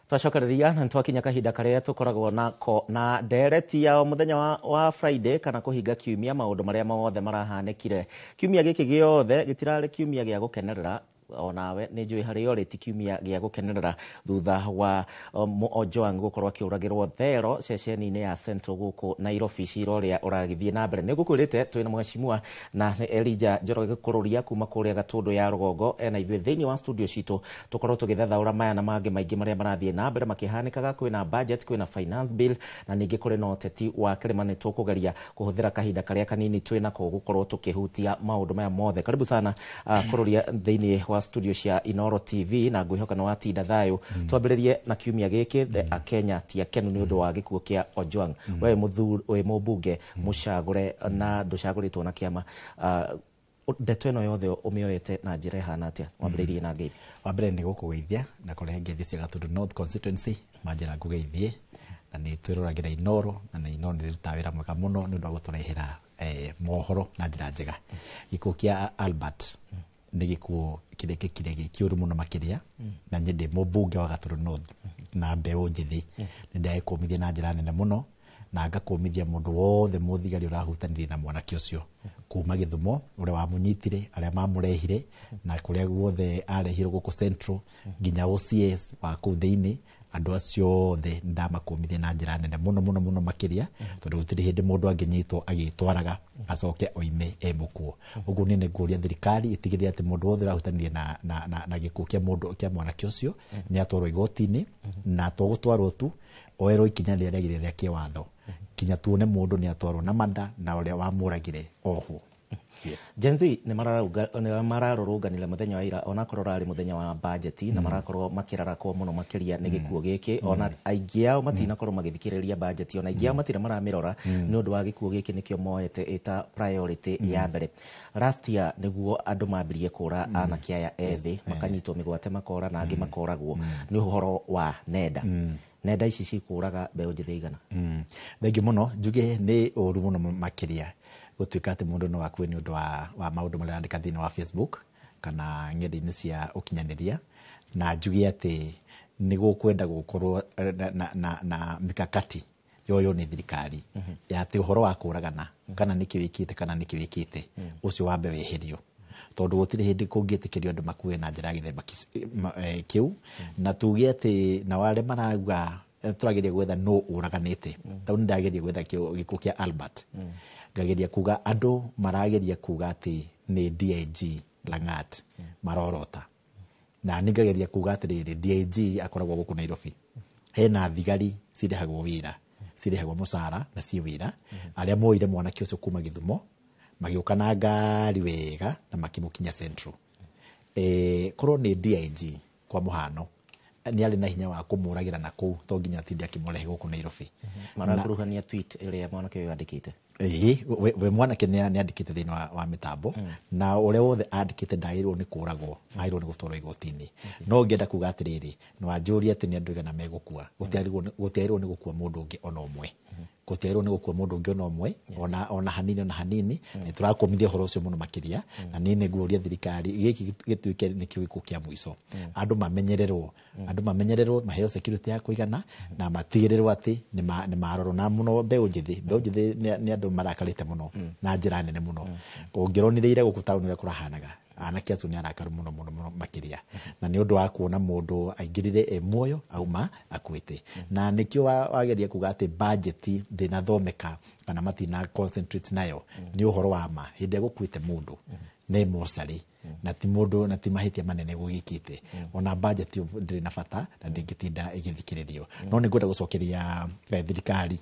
Twacokereria na nĩtwakinya kahinda karĩa tũkoragwo nako na ndereti ya o mũthenya wa Friday kana kũhinga kiumia, maũndũ marĩa mothe marahanĩkire kiumia gĩkĩ gĩothe. Gĩtirarĩ kiumia gĩa gũkenerera, onawe nĩ njũĩ harĩa ũrĩ ti kiumia gĩa gũkenerera, thutha wa Ojwang gũkorwo akĩũragĩrwo thero ceceni-inĩ ya Central gũkũ Nairobi. Cira ũrĩa ũragĩthiĩ na mbere, nĩ ngũkwĩrĩte twĩna mheshimiwa na nĩ Elijah Njoroge Kũrũria kuma kũrĩa Gatũndũ ya rũgongo, ena ithuĩ thĩinĩ wa studio citũ tũkorwo tũgĩthathaũra maya na mangĩ maingĩ marĩa marathiĩ na mbere makĩhanĩkaga. Kwĩna budget, kwĩna finance bill, na ningĩ kũrĩ na ũteti wa kĩrĩma. Nĩ tũkũgeria kũhũthĩra kahinda karĩa kanini twĩ nako gũkorwo tũkĩhutia maũndũ maya mothe. Karibu sana Kũrũria thĩinĩ wa studio cia Inoro TV, na ngwĩhoka nĩ watinda thayũ. Twambĩrĩrie na kiumia gĩkĩ, the Akenya ti akenu nĩ ũndũ wa gĩkuũ kĩa Ojwang. We mũthuri, wĩ mũmbunge mũcagũre na ndũcagũrĩtwo na kĩama, ndeto ĩno yothe ũmĩoete na njĩra ĩhana atĩa? Wambĩrĩirie na ngeithi. Wa mbere nĩ gũkũgeithia na kũrehe ngeithi cia Gatundu North Constituency. Manjĩra ngũgeithie, na nĩ twĩroragĩra Inoro, na nĩ Inoro nĩ rĩrutaga wĩra mwega mũno nĩ ũndũ wa gũtũrehera mohoro na njĩra njega. Gĩkuũ kĩa Albert nĩ gĩkuũ kĩrĩa gĩkire gĩ kĩũru mũno makĩria, na niĩ ndĩ mũmbunge wa Gatundu North na mbeũ njĩthĩ nĩ ndagĩkũmithia na njĩra nene mũno, na ngakũmithia mũndũ wothe mũthigari ũrahutanirie na mwanake ũcio kuma Gĩthumo, ũrĩa wamũnyitire, arĩa mamũrehire, na kũrĩa guothe arehirwo gũkũ Central nginya OCS wa kũu thĩinĩ. Andũ acio othe ndamakũmithia na njĩra nene mũno mũno mũno makĩria, tondũ gũtirĩ hĩndĩ mũndũ angĩnyitwo agĩtwaraga acoke oime e mũkuo. Ũguo niĩ nĩngũria thirikari ĩtigĩrĩre atĩ mũndũ wothe ũrahutanirie na gĩkuũ kĩa mũndũ, kĩa mwanake ũcio, nĩ atwarwo igoti-inĩ, na to gũtwarwo tu, oerwo ikinya rĩrĩa rĩagĩrĩire rĩa kĩwatho kinya tuone mũndũ nĩ atwarwo na manda na ũrĩa wamũragire ohwo. Yes. Gen Z nĩ mararũrũnganire mũthenya wa ira, onakorwo ũrarĩ mũthenya wa budget, na marakorwo makĩrarakwo mũno makĩria nĩ gĩkuũ gĩkĩ. Ona aingĩ ao matinakorwo magĩthikĩrĩria budget, ona aingĩ ao matirĩ maramĩrora nĩ ũndũ wa gĩkuũ gĩkĩ, nĩkĩo moete ĩta priority ya mbere. Last year nĩguo andũ mambirie kũra, anake aya ethĩ makanyitwo mĩgwate makora, na angĩ makoragwo nĩ ũhoro wa nenda ici cikũraga mbeũ njĩthĩ igana. Thengiũ mũno. Njuge nĩ ũru mũno makĩria gũtuĩka atĩ mũndũ no akue nĩ ũndũ wa maũndũ marĩa arandĩka thĩinĩ wa Facebook kana ng'enda-inĩ cia ũkinyanĩria, na njuge atĩ nĩ gũkwenda gũkorwo na mikakati yoywo nĩ thirikari ya atĩ ũhoro wa kũragana kana nĩkĩ wĩkĩte kana nĩkĩ wĩkĩte ũcio wambe weherio, tondũ gũtirĩ hĩndĩ kũngĩtĩkĩrio andũ makue na njĩra ya gĩthemba kĩu. Na tuge atĩ nao arĩa marauga tũrageria gwetha nũ ũraganĩte, tondũ nĩ ndageria gwetha gĩkuũ kĩa Albert, ngageria kuga andũ marageria kuga atĩ nĩ DIG Langat marorota, na nĩ ngageria kuga atĩrĩrĩ, DIG akoragwo gũkũ Nairobi, hena thigari cirĩhagwo wĩra, cirĩhagwo mũcara na ciĩ wĩra, arĩa moire mwanake ũcio kuma Gĩthumo magĩũka na ngari wega na makĩmũkinya Central. Korwo nĩ DIG kwa mũhano, nĩ arĩ na hinya wa kũmũragĩra na kũu, to nginya atinde akĩmũrehe gũkũ Nairobi. Marakuruhania tweet ĩrĩa mwanake ũyũ andĩkĩte. Ĩĩ, we mwanake nĩ andĩkĩte thĩinĩ wa mĩtambo, na ũrĩa wothe andĩkĩte ndagĩrĩirwo nĩ kũragwo, agĩrĩirwo nĩ gũtwarwo igoti-inĩ. No ngĩenda kuga atĩrĩrĩ, nĩ wanjũria atĩ nĩ andũ aigana megũkua, gũtiagĩrĩirwo nĩ gũkua mũndũ ũngĩ ona ũmwe, gũtiagĩrĩirwo nĩ gũkua mũndũ ũngĩ ona ũmwe, ona hanini, ona hanini. Nĩ tũrakũmithia ũhoro ũcio mũno makĩria, na niĩ nĩ nguũria thirikari gĩkĩ gĩtuĩke nĩkĩo gĩkuũ kĩa mũico. Andũ mamenyererwo, maheo security ya kũigana na matigĩrĩrwo atĩ nĩ marorwo, na mũno mbeũ njĩthĩ. Mbeũ njĩthĩ nĩ andũ marakarĩte mũno na njĩra nene mũno. Ũngĩronire ira gũkũ taũni ũrĩa kũrahanaga, anake acio nĩ arakaru mũno mũno mũno makĩria, na nĩ ũndũ wa kuona mũndũ aingĩrire e muoyo auma akuĩte. Na nĩkĩo wageria kuga atĩ budget ndĩnathomeka kana matina concentrate nayo. Nĩ ũhoro wa ma, hĩndĩ ĩrĩa gũkuĩte mũndũ nĩ mocarĩ na ti mũndũ na ti mahĩtia manene gũgĩkĩte, ona budget ĩyo ndĩrĩ na bata na ndĩngĩtinda ĩgĩthikĩrĩrio. No nĩ ngwenda gũcokeria thirikari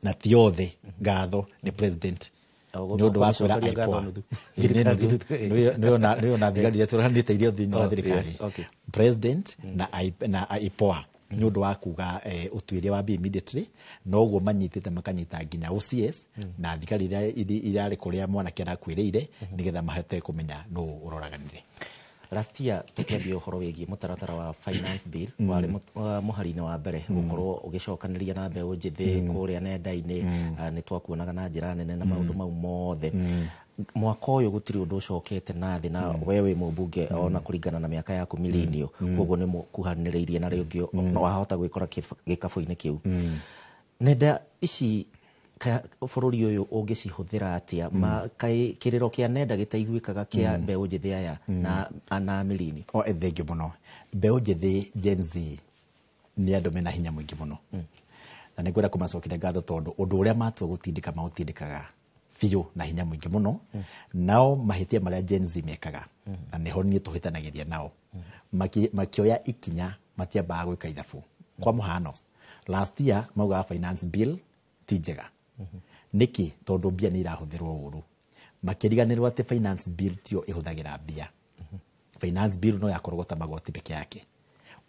na ti othe ngatho nĩ president nĩ ũndũ wa kwĩra Kũmĩcokeria ngatho IPOA. nuthu. Ĩ, nĩ nuthu. Nĩyo na thigari iria ciũranĩte irio thĩinĩ wa Oh, thirikari. President na IPOA nĩ ũndũ wa kuga ũtuĩria wambie immediately, noguo manyitĩte makanyita nginya OCS na thigari iria irarĩ kũrĩa mwanake arakuĩrĩire, nĩgetha mahote kũmenya nũ ũroraganire. Last year tũkĩambia ũhoro wĩgiĩ mũtaratara wa finance bill, warĩ mũhari-inĩ wa mbere gũkorwo ũgĩcokanĩria na mbeũ njĩthĩ kũrĩa nenda-inĩ. Nĩ twakuonaga na njĩra nene na maũndũ mau mothe. Mwaka ũyũ gũtirĩ ũndũ ũcokete na thĩ, na we wĩ mũmbunge ona kũringana na mĩaka yaku millennial, koguo nĩ mũkuhanĩrĩirie na rĩngĩ no wahota gwĩkora gĩkabũ-inĩ kĩu. Nenda ici bũrũri ũyũ ũngĩcihũthĩra atĩa? Kaĩ kĩrĩro kĩa nenda gĩtaiguĩkaga kĩa mbeũ njĩthĩ aya na millennial? O thengiũ mũno. Mbeũ njĩthĩ Gen Z nĩ andũ mena hinya mũingĩ mũno, na nĩ ngwenda kũmacokeria ngatho tondũ ũndũ ũrĩa matua gũtindĩka maũtindĩkaga biũ na hinya mũingĩ mũno. Nao mahĩtia marĩa Gen Z mekaga, na nĩho niĩ tũhĩtanagĩria nao, makĩoya ikinya matiambaga gwĩka ithabu. Kwa mũhano, last year maugaga finance bill ti njega. Nĩkĩ? Tondũ mbia nĩ irahũthĩrwo ũru. Makĩriganĩrwo atĩ finance bill tiyo ĩhũthagĩra mbia. Finance bill no yakorogota magoti peke yake.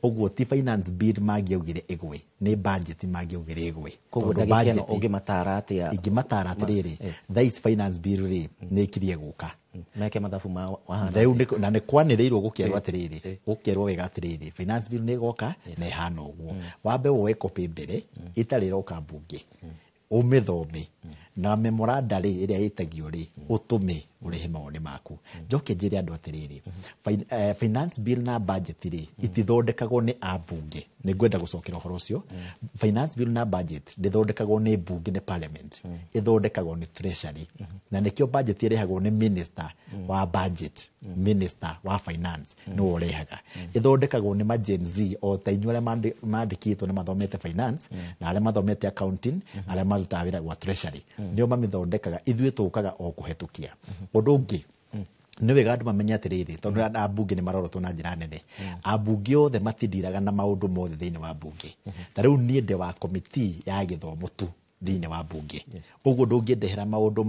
Ũguo ti finance bill mangĩaugire ĩgwe, nĩ budget mangĩaugire ĩgwe. Koguo ndagĩka ĩno ũngĩmatara atĩa? Ingĩmatara atĩrĩrĩ, thaa ici finance bill rĩ nĩ ĩkirie gũka. Meke mathabu ma wahana. Rĩu na nĩ kwanĩrĩirwo gũkerwo atĩrĩrĩ, gũkerwo wega atĩrĩrĩ, finance bill nĩ ĩgoka na ĩhana ũguo. Wambe woe copy mbere ĩtarĩ ĩroka mbunge, ũmĩthome na memoranda rĩ ĩrĩa ĩtagio rĩ ũtũme ũrehe mawoni maku. Njoke njĩre andũ atĩrĩrĩ, finance bill na budget rĩ itithondekagwo nĩ ambunge. Nĩ ngwenda gũcokera ũhoro ũcio. Finance bill na budget ndĩthondekagwo nĩ mbunge, nĩ parliament, ĩthondekagwo nĩ treasury. Na nĩkĩo budget ĩrehagwo nĩ minister wa budget, minister wa finance nĩwe ũrehaga. Ĩthondekagwo nĩ ma Gen Z o ta inyuĩ arĩa mandĩkĩtwo na mathomete finance, na arĩa mathomete accounting, arĩa marutaga wĩra gwa treasury, nĩo mamĩthondekaga. Ithuĩ tũkaga o kũhetũkia. Ũndũ ũngĩ nĩ wega andũ mamenye atĩrĩrĩ, tondũ ambunge nĩ marorotwo na njĩra nene. Ambunge othe matindiraga na maũndũ mothe thĩinĩ wa mbunge. Ta rĩu niĩ ndĩ wa committee ya gĩthomo tu thĩinĩ wa mbunge. Ũguo ndũngĩndehera maũndũ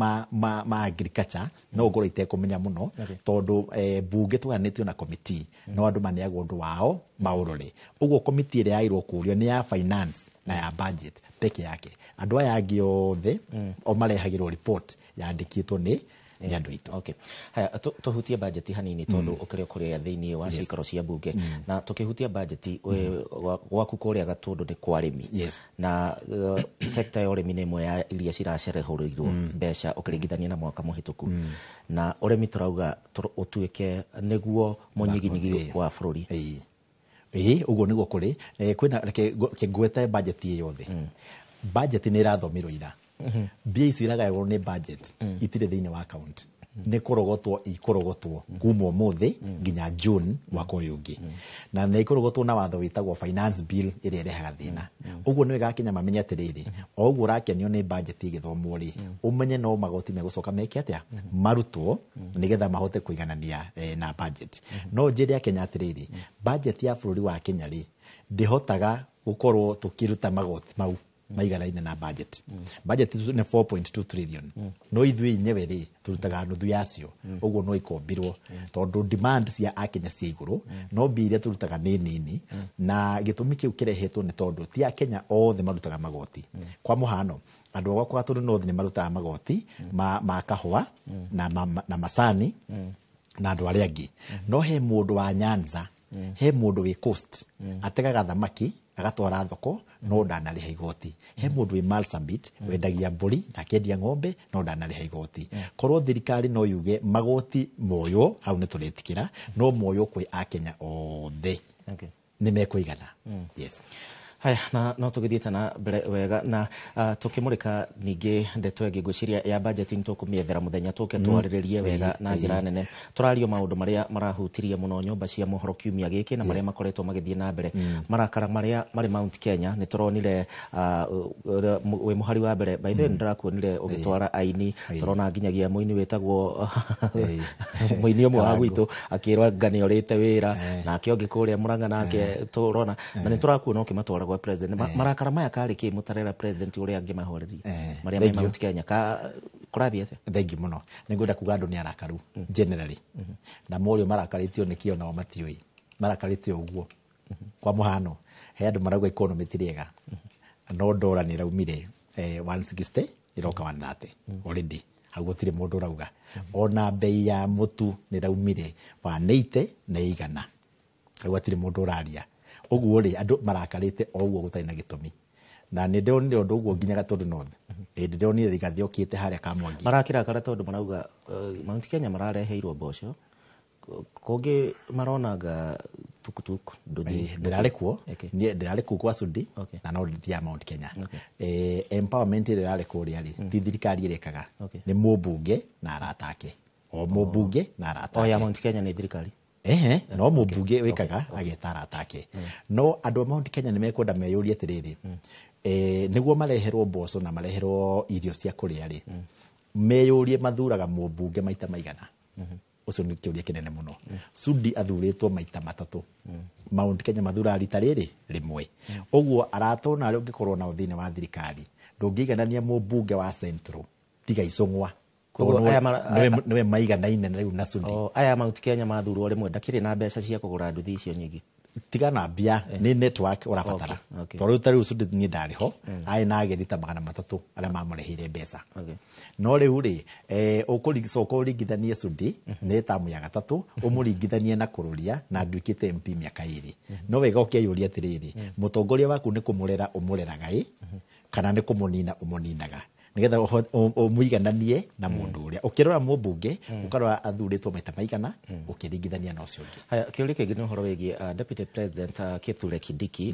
ma agriculture, no ngorwo itekũmenya mũno, tondũ mbunge tũgayanĩtio na committee, no andũ maneagwo ũndũ wao maũrore. Ũguo committee ĩrĩa yagĩrĩirwo kũũrio nĩ ya finance na ya budget peke yake. Andũ aya angĩ othe o marehagĩrwo report yandĩkĩtwo nĩ andũ aitũ. Okay. Haya, tũhutie budget hanini tondũ ũkĩrĩ kũrĩa thĩinĩ wa ciikaro cia mbunge. Na tũkĩhutia budget gwaku kũrĩa Gatũndũ nĩ kwa arĩmi. Na sector ya ũrĩmi nĩ ĩmwe ya iria ciracerehũrĩirwo mbeca ũkĩringithania na mwaka mũhĩtũku. Na ũrĩmi tũrauga ũtuĩke nĩguo mũnyiginyigi wa bũrũri. Ĩĩ, ũguo nĩguo kũrĩ. Kwĩna reke ngwete budget ĩ yothe. Budget nĩ ĩrathomirwo ira. Mbia icio iragayagwo nĩ budget itirĩ thĩinĩ wa account. Nĩ kũrogotwo ikũrogotwo kuma ũmũthĩ nginya June mwaka ũyũ ũngĩ. Na nĩ ikũrogotwo na watho wĩtagwo finance bill ĩrĩa ĩrehaga thĩna. Ũguo nĩ wega Akenya mamenye atĩrĩrĩ, o ũguo ũrakenio nĩ budget ĩgĩthomwo rĩ, ũmenye no magoti megũcoka meke atĩa, marutwo nĩgetha mahote kũiganania na budget. No njĩre Akenya atĩrĩrĩ, budget ya bũrũri wa Kenya rĩ ndĩhotaga gũkorwo tũkĩruta magoti mau maiganaine na budget. Budget nĩ 4.2 trillion. No ithuĩ inyewe rĩ tũrutaga nuthu yacio. Ũguo no ikombirwo tondũ demand cia Akenya cia igũrũ, no mbia iria tũrutaga nĩ nini. Na gĩtũmi kĩu kĩrehetwo nĩ tondũ ti Akenya othe marutaga magoti. Kwa mũhano, andũ a gwakwa Gatũndũ North nĩ marutaga magoti ma kahũa na macani na andũ arĩa angĩ. No he mũndũ wa Nyanza, he mũndũ wĩ Coast ategaga thamaki agatwara thoko no ndanarĩha igoti. He mũndũ wĩ Marsabit wendagia mbũri na akendia ng'ombe no ndanarĩha igoti. Korwo thirikari no yuge magoti moywo, hau nĩ tũretĩkĩra, no moywo kwĩ Akenya othe nĩ mekũigana. Yes. Haya, na no tũgĩthiĩte na mbere wega na tũkĩmũrĩka ningĩ ndeto ĩngĩ ngwĩciria ya budget nĩ tũkũmĩethera mũthenya tũke twarĩrĩrie wega na njĩra nene. Tũrario maũndũ marĩa marahutirie mũno nyũmba cia mohoro kiumia gĩkĩ na marĩa makoretwo magĩthiĩ na mbere. Marakara marĩa marĩ Mount Kenya nĩ tũronire wĩ mũhari wa mbere. By the way, nĩndĩrakuonire ũgĩtwara aini, tũrona nginyagia mũini wĩtagwo mũini ũmwe wa gwitũ akĩrwo anga nĩ orĩte wĩra, nake ũngĩ kũrĩa Murang'a nake tũrona, na nĩ tũrakuona ũkĩmatwara gwa president. Marakara maya karĩ kĩ mũtarera president ũrĩa angĩmahoreria marĩa me Mount Kenya ka kũrathiĩ atĩa? Thengiũ mũno. Nĩ ngwenda kuga andũ nĩ arakaru generally, na morio marakarĩtio nĩ kĩo nao matiũĩ marakarĩtio ũguo. Kwa mũhano, he andũ marauga economy ti rĩega, no ndora nĩ ĩraumire 160 ĩroka 130 already, hau gũtirĩ mũndũ ũrauga. Ona bei ya mũtu nĩ ĩraumire 180 na igana, hau gũtirĩ mũndũ ũraria. Ũguo rĩ, andũ marakarĩte o ũguo gũtarĩ na gĩtũmi. Na nĩ ndĩronire ũndũ ũguo nginya Gatũndũ North. Ĩ ndĩronire Rigathĩ okĩte harĩa Kamwangi. Marakĩrakara tondũ marauga Mount Kenya marareheirwo mboco, kũngĩ maronanga tukutuku nduthi. Ndĩrarĩ kuo. Niĩ ndĩrarĩ kuo kwa Sudi na no ndithiaga Mount Kenya. Empowerment ĩrĩa ĩrarĩ kũrĩa rĩ, ti thirikari ĩrekaga, nĩ mũmbunge na arata ake, o mũmbunge na arata O ya ake. Mount Kenya nĩ thirikari. Ehe, no mũmbunge wĩkaga ageta arata ake. No andũ a Mount Kenya nĩ mekwenda meyũrie atĩrĩrĩ, nĩguo mareherwo mboco na mareherwo irio cia kũrĩa rĩ, meyũrie mathuraga mũmbunge maita maigana. Ũcio nĩ kĩũria kĩnene mũno. Sudi athurĩtwo maita 3. Mount Kenya mathuraga rita rĩrĩ rĩmwe. Ũguo arata ona arĩa ũngĩkorwo nao thĩinĩ wa thirikari, ndũngĩiganania mũmbunge wa Central tiga Icũng'wa. Koguo Tondũ aya nĩwe maiganaine na rĩu na Sudi. O, aya Mount Kenya mathurwo rĩmwe ndakĩrĩ na mbeca cia kũgũra nduthi icio nyingĩ. Tiga na mbia, nĩ network ũrabatara. Tondũ ta rĩu Sudi niĩ ndarĩ ho, arĩ na ageni ta 300 arĩa mamũrĩhĩire mbeca. No rĩu rĩ, ũkũcoka ũringithanie Sudi nĩ tamu ya 3, ũmũringithanie na Kũrũria na nduĩkĩte MP mĩaka 2. No wega ũkeyũria atĩrĩrĩ, mũtongoria waku nĩ kũmũrera ũmũreraga ĩ, kana nĩ kũmũnina ũmũninaga, nĩgetha ũmũigananie na mũndũ ũrĩa. Ũkĩrora mũmbunge, ũkarora athurĩtwo maita maigana, ũkĩringithania na ũcio ũngĩ. Haya, kĩũria kĩngĩ nĩ ũhoro wĩgiĩ Deputy President Kithure Kindiki.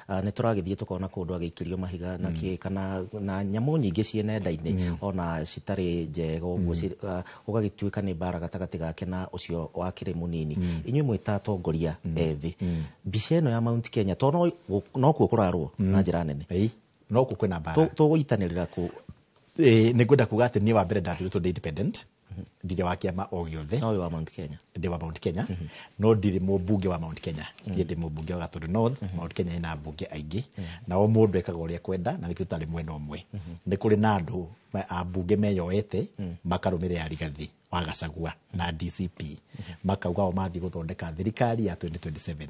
Nĩ tũragĩthiĩ tũkona kũndũ agĩikĩrio mahiga na kĩ, kana na nyamũ nyingĩ ciĩ nenda-inĩ, ona citarĩ njega ũguo, ũgagĩtuĩka nĩ mbara gatagatĩ gake na ũcio wakĩrĩ mũnini. Inyuĩ mwĩ ta atongoria ethĩ, mbica ĩno ya Mount Kenya to no kuo kũrarwo na njĩra nene. Ĩĩ, no kuo kwĩna mbara. Tũgũitanĩrĩra kũ? Nĩ ngwenda kuga atĩ niĩ wa mbere ndathurĩtwo ndĩ independent, ndirĩ wa kĩama o gĩothe. No wĩ wa Mount Kenya. Ndĩ wa Mount Kenya, no ndirĩ mũmbunge wa Mount Kenya. Niĩ ndĩ mũmbunge wa Gatũndũ North. Mount Kenya ĩna ambunge aingĩ, na o mũndũ ekaga ũrĩa ekwenda, na nĩkĩo tũtarĩ mwena ũmwe. Nĩ kũrĩ na andũ ambunge meyoete makarũmĩrĩra Rigathĩ wa Gachagua na DCP, makauga o mathiĩ gũthondeka thirikari ya 2027.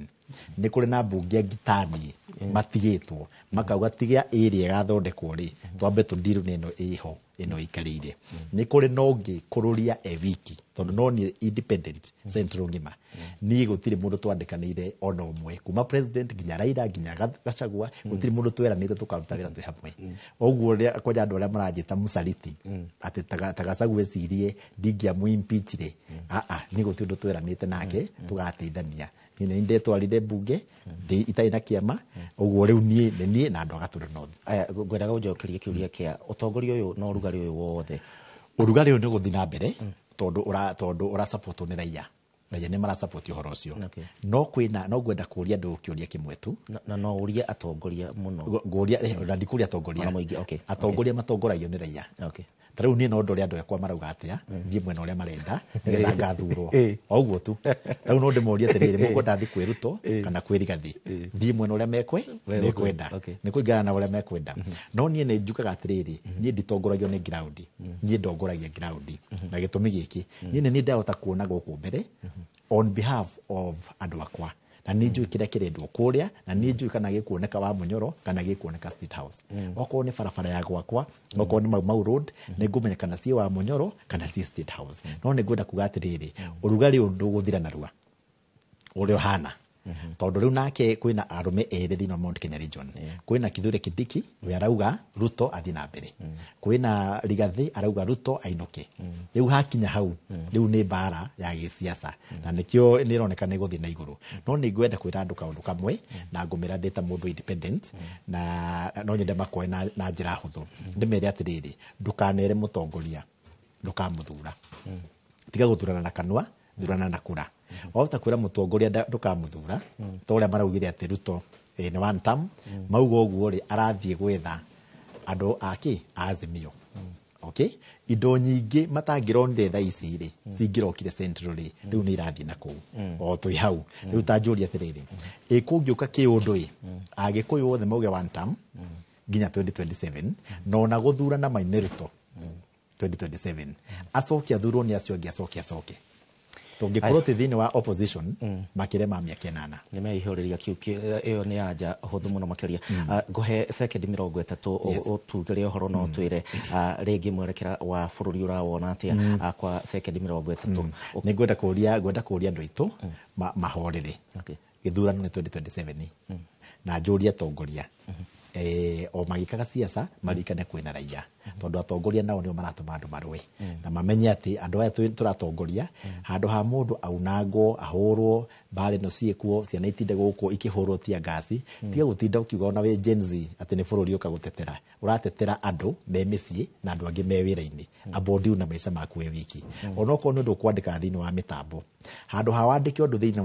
Nĩ kũrĩ na ambunge angĩ ta niĩ matigĩtwo, makauga tiga ĩrĩa ĩgathondekwo rĩ, twambe tũndiru na ĩno ĩho, ĩno ĩikarĩire. Nĩ kũrĩ na ũngĩ Kũrũria e wiki, tondũ no niĩ independent Central ng'ima. Niĩ gũtirĩ mũndũ twandĩkanĩire ona ũmwe, kuma president nginya Raila nginya Gachagua, gũtirĩ mũndũ tweranĩire tũkaruta wĩra twĩ hamwe. Ũguo kwanja andũ arĩa maranjĩta mũsaliti, atĩ ta Gachagua ecirie ndingĩamũ-impeach rĩ, aa, niĩ gũtirĩ ũndũ tweranĩte nake tũgateithania. Niĩ nĩ ndetwarire mbunge, ndĩ itarĩ na kĩama, ũguo rĩu niĩ nĩ niĩ na andũ a Gatũndũ North. Aya, ngwendaga ũnjokerie kĩũria kĩa ũtongoria ũyũ na ũrugarĩ ũyũ wothe. Ũrugarĩ ũyũ nĩ ũgũthiĩ na mbere, tondũ ũrasupportwo nĩ raia. Raia nĩ marasupport ũhoro ũcio. No kwĩna, no ngwenda kũũria andũ kĩũria kĩmwe tu. Na no ũrie atongoria mũno. Ngũria, na ndikũria atongoria. Ona mũingĩ, okay. Atongoria matongoragio nĩ raia. Ta rĩu niĩ no ndore andũ akwa marauga atĩa, thiĩ mwena ũrĩa marenda, nĩgetha ngathurwo. O ũguo tu. Ta rĩu no ndĩmorie atĩrĩrĩ, mũkwenda thiĩ kwĩ Ruto kana kwĩ Rigathĩ? Thiĩ mwena ũrĩa mekwenda. Nĩ kũringana na ũrĩa mekwenda. No niĩ nĩ njugaga atĩrĩrĩ, niĩ nditongoragio nĩ ground. Niĩ ndongoragia ground. Na gĩtũmi gĩkĩ, niĩ nĩ niĩ ndahota kuona gũkũ mbere on behalf of andũ akwa. Na nĩ njũĩ kĩrĩa kĩrendwo kũrĩa, na nĩ njũĩ kana gĩkuoneka wa Munyoro kana gĩkuoneka State House. Okorwo nĩ barabara ya gwakwa, okorwo nĩ Mau Mau Road, nĩ ngũmenya kana ciĩ wa Munyoro kana ciĩ State House. No nĩ ngwenda kuga atĩrĩrĩ, ũrugarĩ ũyũ ndũgũthira narua ũrĩa ũhana. Tondũ rĩu nake kwĩna arũme erĩ thĩinĩ wa Mount Kenya region. Kwĩna Kithure Kindiki, we arauga Ruto athiĩ na mbere. Kwĩna Rigathĩ arauga Ruto ainũke. Rĩu hakinya hau, rĩu nĩ mbara ya gĩsiasa. Na nĩkĩo nĩ ĩroneka nĩ ĩgũthiĩ na igũrũ. No nĩ ngwenda kwĩra andũ kaũndũ kamwe, na ngũmĩra ndĩ ta mũndũ independent, na no nyende makoe na njĩra hũthũ. Ndĩmere atĩrĩrĩ, ndũkanere mũtongoria, ndũkamũthura. Tiga gũthurana na kanua, thurana na kura. Wahota kwĩra mũtongoria ndũkamũthura, ta ũrĩa maraugire atĩ Ruto, nĩ one term, mauga ũguo rĩ, arathiĩ gwetha andũ a Azimio. Okay? Indo nyingĩ matangĩronire thaa ici rĩ, cingĩrokire Central rĩ, rĩu nĩ irathiĩ na kũu. O twĩ hau. Rĩu ta njũrie atĩrĩrĩ, ĩ kũngĩũka kĩũndũ ĩ, Agĩkũyũ othe mauge one term, nginya 2027, na ona gũthurana maime Ruto 2027. Acoke athurwo nĩ acio angĩ, acoke acoke. Tũngĩkorwo twĩ thĩinĩ wa opposition, makĩria ma mĩaka 8. Nĩ meihũrĩria kĩu ĩyo nĩ anja hũthũ mũno makĩria. Ngũhe sekendi 30 ũtugĩre ũhoro na ũtwĩre, rĩngĩ mwerekera wa bũrũri ũrawona atĩa, kwa sekendi 30. Nĩ ngwenda kũũria andũ aitũ mahorere. Gĩthurano nĩ 2027. Na njũrie atongoria. o magĩkaga siasa maririkane kwĩna raia, tondũ atongoria nao nĩo maratũma andũ marũe, na mamenye atĩ andũ aya tũratongoria, handũ ha mũndũ aunangwo, ahũrwo, mbara ĩno ciĩkuo, ciana itinde gũkũ ikĩhũrwo tia ngasi. Tiga gũtinda ũkiuga ona wĩ Gen Z atĩ nĩ bũrũri ũka gũtetera, ũratetera andũ me mĩciĩ na andũ angĩ me wĩra-inĩ. Amba ũndiu na maica maku wĩ wiki, onokorwo nĩ ũndũ ũkwandĩka thĩinĩ wa mĩtambo, handũ ha wandĩke ũndũ thĩinĩ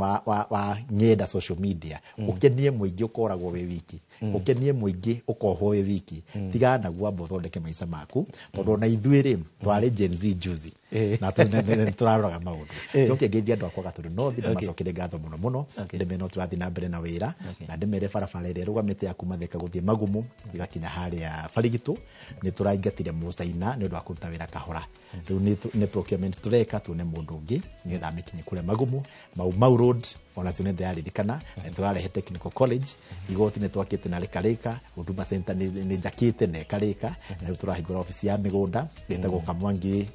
wa ng'enda, social media, ũkenie mũingĩ ũkoragwo wĩ wiki, ũkenie mũingĩ ũkohwo wĩ wiki. Tigana naguo, amba ũthondeke maica maku, tondũ ona ithuĩ rĩ twarĩ Gen Z juzi na tũraroraga maũndũ. Njoke ngeithie andũ akwa Gatũndũ North, ndĩmacokere ngatho mũno mũno, ndĩmere no tũrathiĩ na mbere na wĩra, na ndĩmere barabara ĩrĩa ĩrũgamĩte ya kuma Thika gũthiĩ Magumu ĩgakinya harĩa Barigitũ, nĩ tũraingatire Mũcaina nĩ ũndũ wa kũruta wĩra kahora. Rĩu nĩ procurement tũreka tuone mũndũ ũngĩ nĩgetha amĩkinye kũrĩa Magumu. Mau Mau Road onacio nĩ ndĩraririkana nĩ tũrarehe technical college. Igoti nĩ twakĩte na rĩkarĩka. Huduma Center nĩ njakĩte na ĩkarĩka, na rĩu tũrahingũra obici ya mĩgũnda ĩtagwo Kamwangi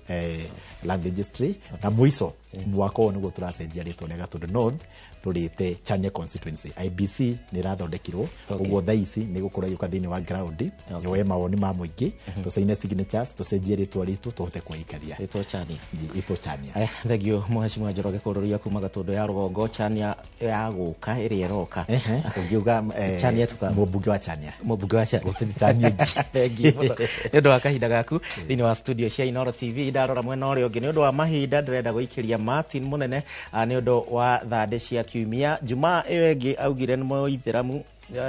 Land Registry. Na mũico mwaka ũyũ nĩguo tũracenjia rĩtwa rĩa Gatũndũ North tũrĩte Chania Constituency. IEBC nĩ ĩrathondekirwo, ũguo thaa ici nĩ gũkorwo ĩgĩũka thĩinĩ wa ground, yoe mawoni ma mũingĩ, tũcaine signatures, tũcenjie rĩtwa ritũ, tũhote kwĩikaria. Rĩtwa Chania. Ĩtwo Chania. Aya, thengio mheshimiwa Njoroge Kũrũria kuma Gatũndũ ya rũgongo, Chania ya gũka ĩrĩa ĩroka. Ehe, ũngiuga Chania tuka mũmbunge wa Chania. Mũmbunge wa Chania. Gũtirĩ Chania ĩngĩ. Thengiũ mũno nĩ ũndũ wa kahinda gaku thĩinĩ wa studio cia Inooro TV. Ndarora mwena ũrĩa ũngĩ, nĩ ũndũ wa mahinda ndĩrenda gũikĩria Martin mũnene, nĩ ũndũ wa thandĩ cia kiumia. Jumaa ĩyo ĩngĩ augire nĩ mũithĩramu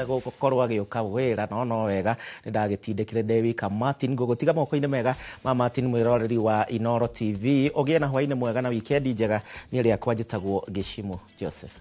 gũkorwo agĩũka wĩra, no wega nĩ ndagĩtindĩkire ndĩ wika. Martin, ngũgũtiga moko-inĩ mega ma Martin, mwĩroreri wa Inooro TV. Ũgĩe na hwaĩ-inĩ mwega na wikendi njega. Niĩ rĩakwa njĩtagwo Gĩcimo Joseph.